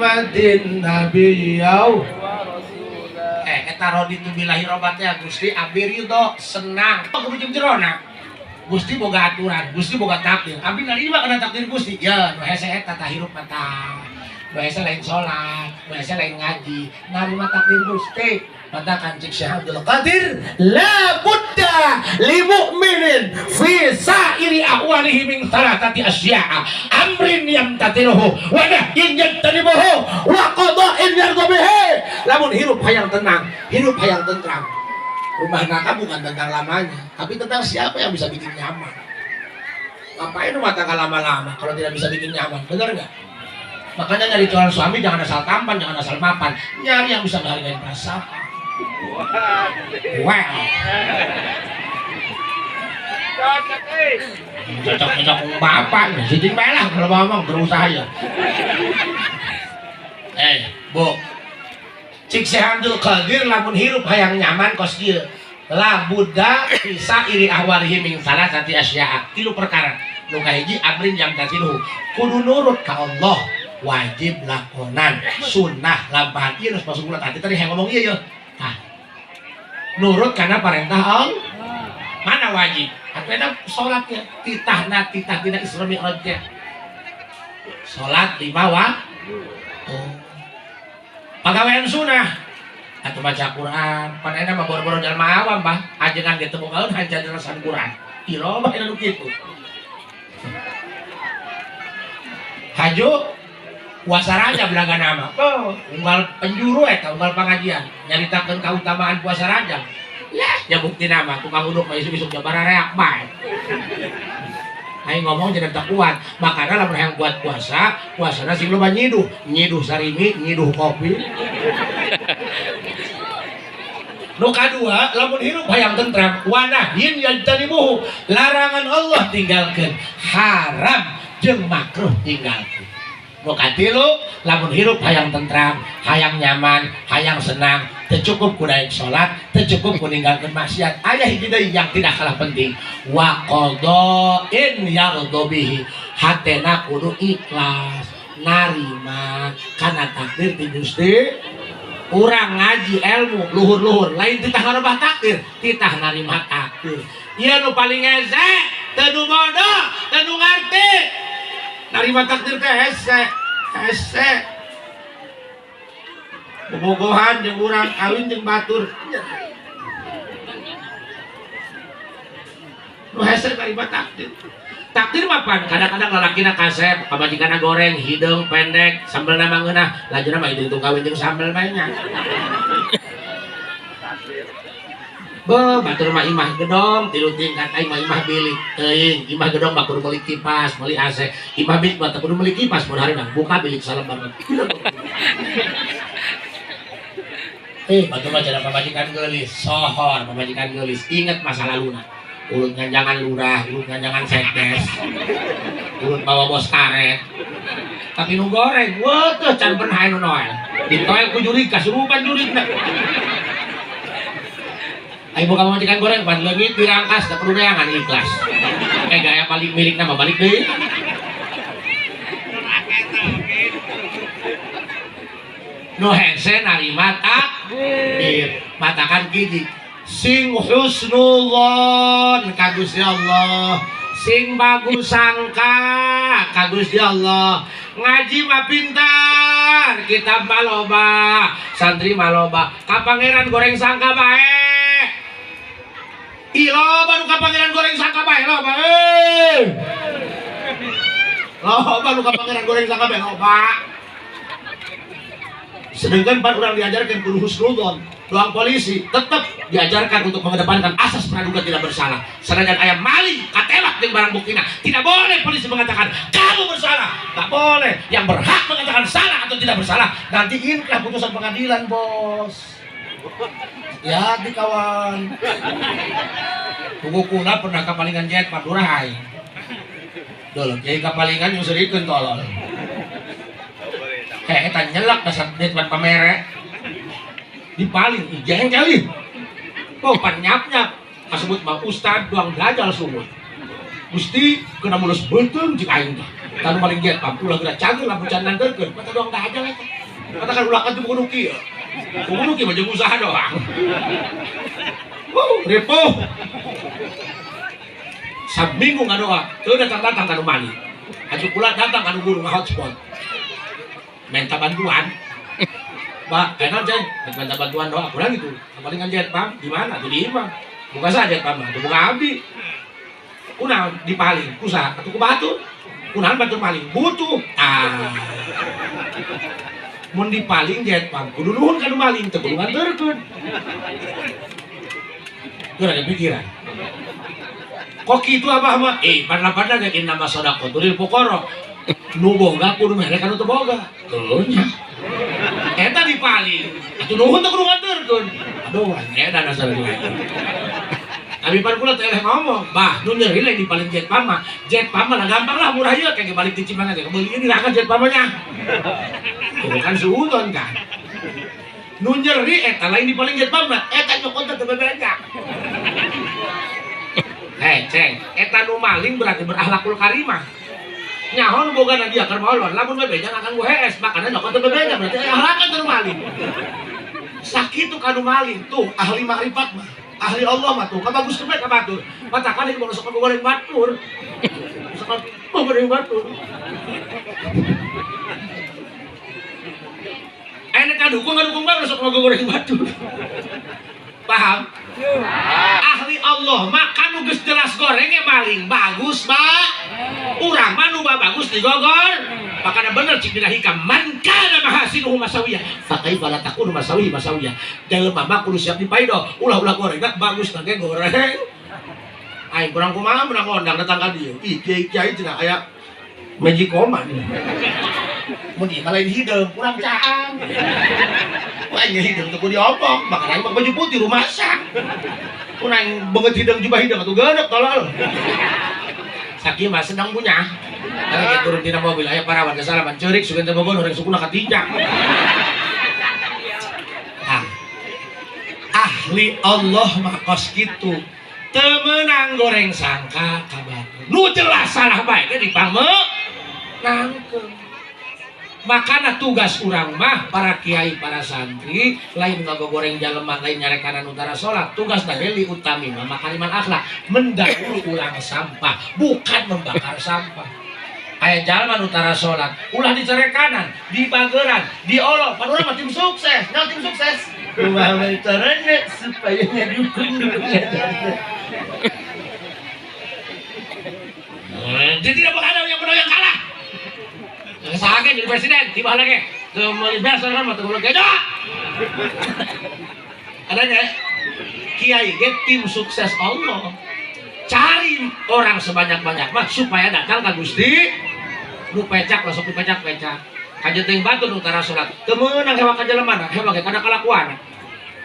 Muhammadin nabiyau. Eta raditu billahi robba teh Gusti abdi ridho senang. Kudu jeung jerona. Gusti boga aturan, Gusti boga takdir. Abdi narima kana takdir Gusti. Ya, nu hese eta tah hirup mah tah. Nu hese lain salat, nu hese lain ngaji, narima takdir Gusti. Matakan cik Syekh Abdul Qadir, la budda li mu'minin fi sa'iri ahwalihi min thalathati asya'a, amrin yamtatiluhu wa nahyin yajtanibuhu wa qada'in yarda bihi. Lamun hirup hayang tenang, hirup hayang tentram. Rumah tangga bukan tentang lamanya, tapi tentang siapa yang bisa bikin nyaman. Ngapain rumah tangga lama-lama kalau tidak bisa bikin nyaman, benar nggak? Makanya nyari calon suami jangan asal tampan, jangan asal mapan, nyari yang bisa menghargai perasaan. Wow. Cocok-cocok bapak, sijing bae lah kalau ngomong berusaha ya. Bu. Cik Syekh Abdul Qadir lamun hirup hayang nyaman kos kieu. La budda bisa iri ahwalihi min salasati asya'a. Tilu perkara. Nu kahiji amrin yamtasiluhu. Kudu nurut ka Allah, wajib lakonan, sunnah lampahan. Ieu geus masuk ulat hati tadi hayang ngomong ieu ya. Tah. Nurut karena perintah Allah. Mana wajib? Atuh eta salatnya titahna titah dina Isra Mi'raj teh. Salat 5 waktu. Oh. Pagawean sunah atau baca Quran, pan enak mah boro-boro jalma awam bah, ajengan ge teu bogaeun hanca jelasan Quran. Iro bah nu kitu. Haju puasa Rajab belaga nama. Oh, unggal penjuru eta unggal pengajian nyaritakeun kautamaan puasa Rajab. Ya, ya bukti nama tukang uduk mah isuk-isuk jabara reak bae. Aing ngomong jadi tak kuat, makanya lamun hayang buat puasa, puasana sing loba nyiduh, nyiduh sarimi, nyiduh kopi. Nu kadua, lamun hirup hayang tentram, wanahyin yajtanibuhu, larangan Allah tinggalkeun, haram jeung makruh tinggalkeun. Nu katilu, lamun hirup hayang tentram, hayang nyaman, hayang senang, teu cukup ku daek salat, teu cukup ku ninggalkeun maksiat. Aya hiji deui yang tidak kalah penting, wa qada'in yarda bihi. Hatena kudu ikhlas, narima kana takdir ti Gusti. Urang ngaji ilmu luhur-luhur, lain titah ngarobah takdir, titah narima takdir. Ieu nu paling hese, teu nu bodoh, teu nu ngarti. Narima takdir teh hese, hese. Bobogohan jeung urang kawin jeung batur. Nu hese narima takdir. Takdir mah pan kadang-kadang lalakina kasep, pamajikanna goreng, hideung pendek, sambelna mah ngeunah, lajuna mah hideung kawin jeung sambel bae nya. Be, batur mah imah gedong, tilu tingkat aing mah imah bilik. Teuing, imah gedong mah kudu meuli kipas, meuli AC. Imah bilik mah teu kudu meuli kipas, mun harina buka bilik salembar. Batur mah cenah pamajikan geulis, sohor pamajikan geulis, inget masa laluna. Urut nganjangan lurah, urut nganjangan sekdes, urut bawa bos karet. Tapi nu goreng, wah teh can pernah anu noel. Ditoel ku jurig, kasurupan jurigna. Ayo buka pamajikan goreng, pan leungit dirangkas, teu kudu neangan ikhlas. Gaya paling milik nama balik deui. Nu hese narima takdir, matakan gigi. Sing husnudzon ka Gusti Allah, sing bagus sangka ka Gusti Allah. Ngaji mah pintar, kitab mah loba, santri mah loba, ka pangeran goreng sangka bae. Ih, loba nu ka pangeran goreng sangka bae, loba euy. Loba nu ka pangeran goreng sangka bae, loba. Sedangkan pan urang diajarkan kudu husnudzon, doang polisi tetap diajarkan untuk mengedepankan asas praduga tidak bersalah. Senajan ayam maling katewak jeung barang buktina, tidak boleh polisi mengatakan kamu bersalah. Nggak boleh. Yang berhak mengatakan salah atau tidak bersalah nanti inkrah putusan pengadilan, bos. Ya, di kawan. Buku kula pernah kapalingan jet Madura aing. Dol, kiai kapalingan nyusurikeun tolol. Kayak eta nyelak dasar depan pamere. Dipaling, ih, jengkel ih. Oh, pan nyap-nyap. Kasebut mah ustad doang dajal sumut. Gusti kena mulus beuteung cik aing teh. Tanu maling jet pam ulah geura cageur lamun can nganterkeun mata doang dah aja eta. Mata kan ulah kan kudu kieu. Kudu kieu mah jeung usaha doang. Wuh, ripuh. Saminggu ngadoa, teu datang-datang ka nu maling. Atuh kula datang ka nu guru nga-hotspot. Minta bantuan. Pak, enak ceng, minta bantuan doa kurang itu. Palingan jet pam di mana? Tuh di imah. Buka saja jet pam, tuh buka abdi. Kunaon dipaling, kusaha atuh ku batur. Kunaon batur maling, butuh. Ah. Mun dipaling jet pam, kudu nuhun ka nu maling, teu kudu nganterkeun. Kurang ada pikiran. Kok kitu abah mah? Padahal ge nama sedekah lil fuqara. Nu boga kudu mere ka nu teu boga. Heuh nya. Eta dipaling. Atuh nuhun teu kudu nganterkeun. Aduh, edan asal itu. Abi pan kula teh ngomong, bah, nu nyeri lain dipaling jet pama. Jet pama lah gampang lah murah ieu kayak balik di Cimangan teh. Kebeuli ieu dirakan jet pamanya. Tuh kan suudzon kan. Nu nyeri eta lain dipaling jet pama, eta nyokot teh bebeja. Hei, ceng, eta nu maling berarti berakhlakul karimah. Nyaho nu boga dia keur molor, lamun bebeja akan gue hees, makana nyokot teh bebeja berarti akhlakan teh nu maling. Sakitu ka nu maling tuh ahli makrifat mah. Ahli Allah mah tuh, kabagus teh ka batur. Matakan ieu sok goreng batur. Sok goreng batur. Enak kadukung bae sok goreng batur. Paham? Ahli Allah mah kan nu geus jelas gorengnya maling bagus, Pak. Urang mah nu bagus digogor. Makana bener cik dina hikam man kana mahasinuhu masawiyah fa kaifa la takunu masawi masawiyah. Jelema mah kudu siap dipaido, ulah-ulah goreng bagus na ge goreng. Aing kurang kumaha menang ngondang datang ka dieu. Ih kiai-kiai cenah aya magic koma. Mun ieu mah lain hideung, kurang caang. Wah, ieu hideung teu kudu diomong, makana aing mah baju putih rumasa. Mun aing beungeut hideung jubah hideung atuh geuneup tolol. Sakieu mah senang punya. Lagi turun tina mobil aya parawan kesalaman ceurik sugan teh bogoh horeng sukuna katincak. Ah. Ahli Allah mah kos kitu. Teu meunang goreng sangka ka batur. Nu jelas salah bae ge dipangmeunangkeun. Makana tugas urang mah para kiai para santri lain ngagogoreng jalema lain nyarekanan utara salat, tugas li utami mah makarimal akhlak, mendaur ulang sampah, bukan membakar sampah. Aya jalma utara salat, ulah dicarekanan, dibageran, diolok, pan urang mah tim sukses, nyaho tim sukses. Kumaha carana supaya ngadukung dukung. Jadi tidak bakal ada yang menang yang kalah. Sahage jadi presiden, tiba lagi. Teu meuli beres kan mah teu gejo. Ada nggak? Kiai ge tim sukses Allah. Cari orang sebanyak-banyak mah supaya datang ka Gusti. Nu pecak langsung dipecak-pecak. Kajeuteuing batu nu tara salat. Teu meunang hewa ka jelema na, hewa ge kana kalakuan.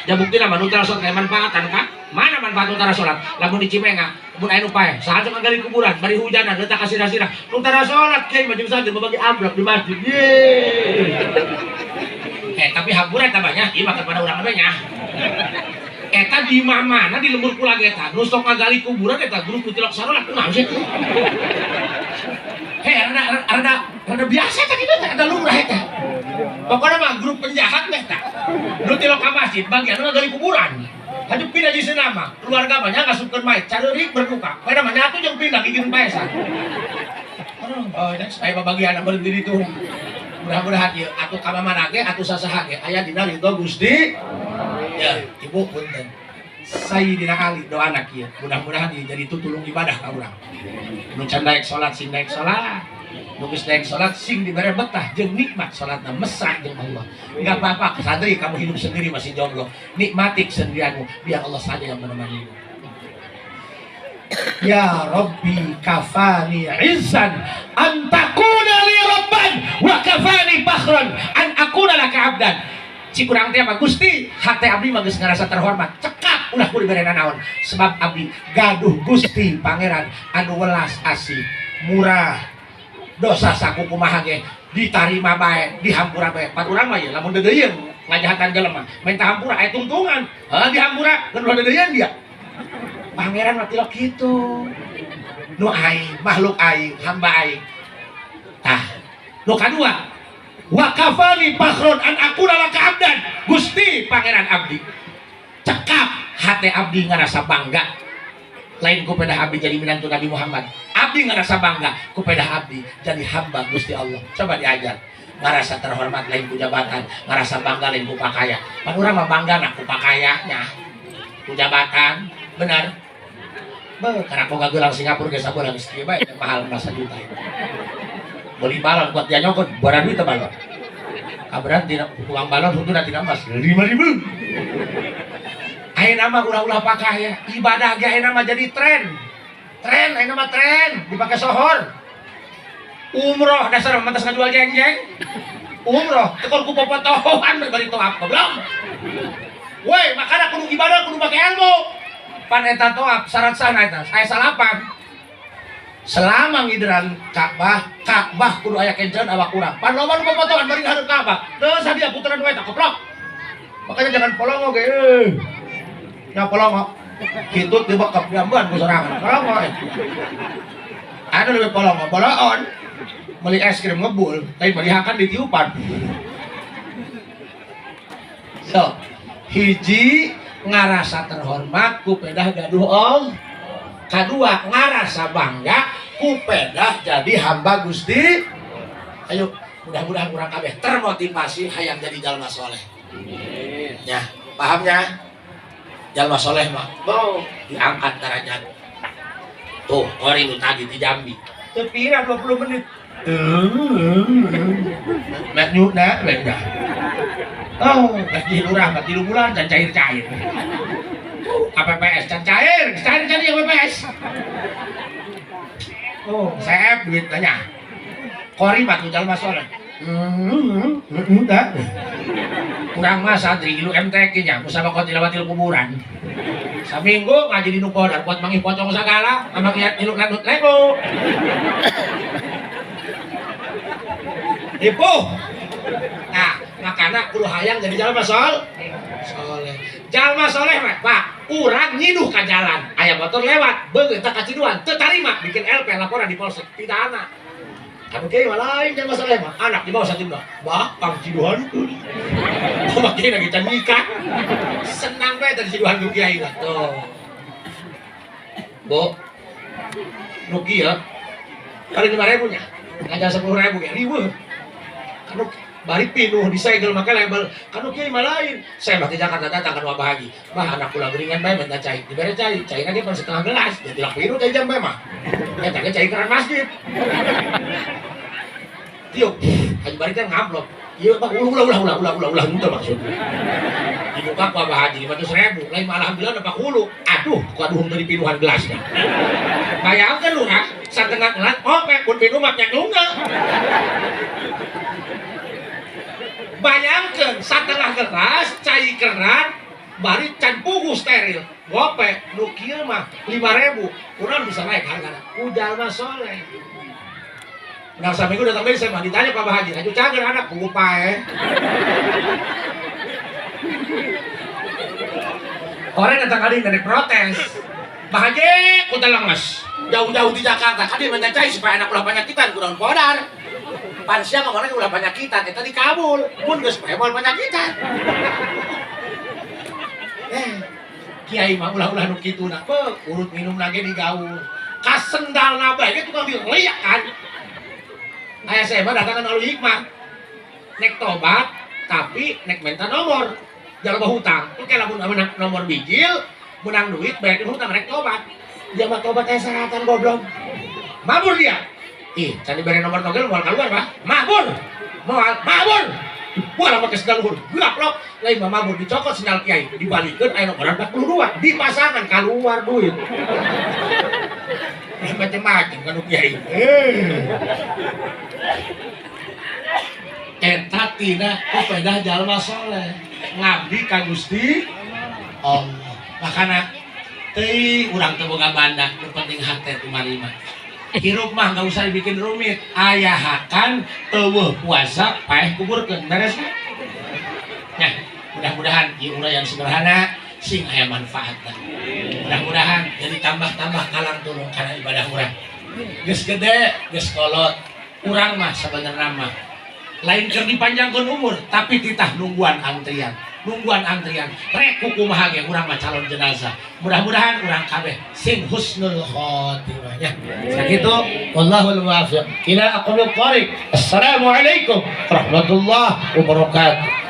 Ja buktina mah nu tara salat kayak manfaatan ka? Mana manfaat nu tara salat? Lamun di Cimenga, mun aya nu paeh, saha sok ngagali kuburan, bari hujanan leutak ka sirah-sirah. Nu tara salat kiai mah jeung santri bagi amplop di masjid. Yeay. Tapi hampura tambahnya, ieu mah kepada urang nya. Eta di mana di lembur kula ge eta, nu sok ngagali kuburan eta grup nu tilok sarolat kunaon sih? Hei, rada biasa eta kitu teh, ada lurah eta. Pokoknya mah grup penjahat mah eta. Nu tilok ka masjid bagian nu ngagali kuburan. Hayu pindah di senama, keluarga mah nya ngasupkeun mayit, careurik berduka. Pada mah nyatu jeung pindah gigieun paesan. Aduh, oh, aya babagian berhenti ditu. Mudah-mudahan ieu atuh ka mamana ge atuh sasaha ge aya dina ridho Gusti. Ya, ibu punten. Sayyidina Ali doana kieu. Mudah-mudahan ieu jadi tutulung ibadah ka urang. Nu can daek salat sing daek salat. Nu geus daek salat sing dibere betah jeung nikmat salatna mesra jeung Allah. Enggak apa-apa, santri kamu hidup sendiri masih jomblo. Nikmati kesendirianmu biar Allah saja yang menemanimu. Ya Rabbi kafani izzan an takuna li rabban wa kafani fakhran an akuna laka abdan. Cik urang teh mah Gusti, hate abdi mah geus ngarasa terhormat. Cekap ulah kudu dibere nanaon sebab abdi gaduh Gusti Pangeran anu welas asih, murah. Dosa saku kumaha ge ditarima bae, dihampura bae. Pan urang mah ye lamun deudeuyeun ngajahatan jelema, minta hampura aya tungtungan. Heuh dihampura geus ulah deudeuyeun dia. Pangeran mah tilok kitu. Nu aing, makhluk aing, hamba aing. Tah, nu kadua, wa kafani fakhron an akuna laka abdan. Gusti Pangeran abdi, cekap hati abdi ngarasa bangga lain ku pedah abdi jadi minantu Nabi Muhammad. Abdi ngarasa bangga ku pedah abdi jadi hamba Gusti Allah. Coba diajar ngarasa terhormat lain ku jabatan, ngarasa bangga lain ku pakaian. Pan urang mah bangga nak ku pakaiannya, ku jabatan, benar. Be, karena boga gelang Singapura geus sabulan geus kieu bae mahal masa juta itu. Beli balon buat dia nyokot, buaran duit balon. Kaberan tina tukang balon hutuna tina emas 5.000. Ayeuna mah ulah-ulah pakaya, ibadah ge ayeuna mah jadi tren. Tren ayeuna mah tren dipake sohor. Umroh dasar mantas ngajual jeng-jeng. Umroh tekor ku popotohan bari toap goblok. Woi, makana kudu ibadah kudu pake ilmu. Pan eta toap syarat sahna eta aya salapan. Selama ngideran Ka'bah, Ka'bah kudu aya kencan awak urang. Pan loba nu popotohan bari hareup Ka'bah. Teu sadia puteran we eta koplok. Makanya jangan polongo ge. Nya polongo. Hitut dibekep diamban ku sorangan. Polongo. Anu lebih polongo, poloon. Beli es krim ngebul, tapi beli hakan ditiupan. So, hiji ngarasa terhormat ku pedah gaduh Allah. Kadua ngarasa bangga ku pedah jadi hamba Gusti. Ayo, mudah-mudahan urang kabeh termotivasi hayang jadi jalma soleh. Ya, pahamnya? Jalma soleh mah, oh, diangkat derajat. Tuh, kori nu tadi di Jambi. Teu pira 20 menit. Mek nyuna, mek dah. Oh, gaji lurah mah 3 bulan can cair-cair. KPPS can cair, cair jadi KPPS. Oh, seep duit tanya. Kori mah tuh jalma soleh. Udah. Kurang mah santri ilu MTQ nya, musabaqah tilawatil kuburan. Saminggu ngaji di Nukodar buat manggih pocong segala, sama kiat ilu lanut lego. Ibu. Nah, makana kudu hayang jadi jalma soleh. Jalma soleh mah, Pak, urang nyiduh ka jalan, aya motor lewat, beungeut teh kaciduan, teu tarima, bikin LP laporan di polsek pidana. Anu kieu mah lain jalma soleh mah, anak di bawah satimna, bah pangciduhan tuh. Mah kieu lagi can nikah. Senang bae tadi ciduhan ku kiai lah. Tuh. Bu. Nu kieu kali 5.000 nya. Ngajar 10.000 ge riweuh. Anu bari pinuh disegel make label. Kanu kieu mah lain. Saya mah di Jakarta datang ka Abah Haji. Bah anak kula geringan bae minta cai. Dibere cai, caina ge pan setengah gelas. Jadi lak pinuh cai jam bae mah. Eta ge cai keran masjid. Tiup, Haji bari teh ngamplop. Ieu mah ulah ulah ulah ulah ulah ulah henteu maksudna. Dibuka ku Abah Haji 500.000, lain mah alhamdulillah dapat hulu. Aduh, ku aduh henteu dipinuhan gelasna. Bayangkeun lurah, satengah gelas oke pun pinuh mah nyaklungna. Bayangkeun satengah gelas cai keran bari can puguh steril. Gope nu kieu mah 5.000, urang bisa naik hargana. Ku jalma soleh. Nah, saminggu datang deui saya mah ditanya Pak Haji, aju cager anak puguh pae. Orang datang kali dari protes. Pak Haji, ku telenges. Jauh-jauh di Jakarta, kadi minta cai supaya anak ulah penyakitan kurang podar. Pan siang ngomongna ulah penyakitan, eta dikabul. Mun geus pae moal penyakitan. Kiai mah ulah-ulah nu kitu na, urut minum lagi digaul. Kasendalna bae ge tukang diriak kan. Aya saya mah datangan alus hikmah. Nek tobat tapi nek minta nomor. Jangan bawa hutang. Oke lamun menang nomor bijil, menang duit bayarin hutang rek tobat. Dia mah tobat aya syaratan goblok. Mabur dia. Ih, can dibere nomor togel moal keluar, Pak. Mabur. Moal mabur. Wah, make sendal luhur. Gaplok. Lain mah mabur dicokot sendal kiai, dibalikeun aya nomor 42, dipasangan keluar duit. Macam-macam kan kiai. Eta tina kupedah jalma soleh ngabdi ka Gusti Allah. Makana teuing urang teu boga banda, nu penting hate tumarima. Hirup mah nggak usah dibikin rumit. Aya hakan eueuh puasa paeh kuburkeun beres kan? Nah, mudah-mudahan ieu uraian sederhana sing aya manfaatna. Mudah-mudahan jadi tambah-tambah kalang tulung kana ibadah urang. Geus gede, geus kolot. Urang mah sabenerna mah lain keur dipanjangkeun umur, tapi titah nungguan antrian, nungguan antrian rek kumaha ge urang mah calon jenazah. Mudah-mudahan urang kabeh sing husnul khotimah nya. Sakitu, wallahul muwaffiq ila aqwamit thariq. Assalamualaikum warahmatullahi wabarakatuh.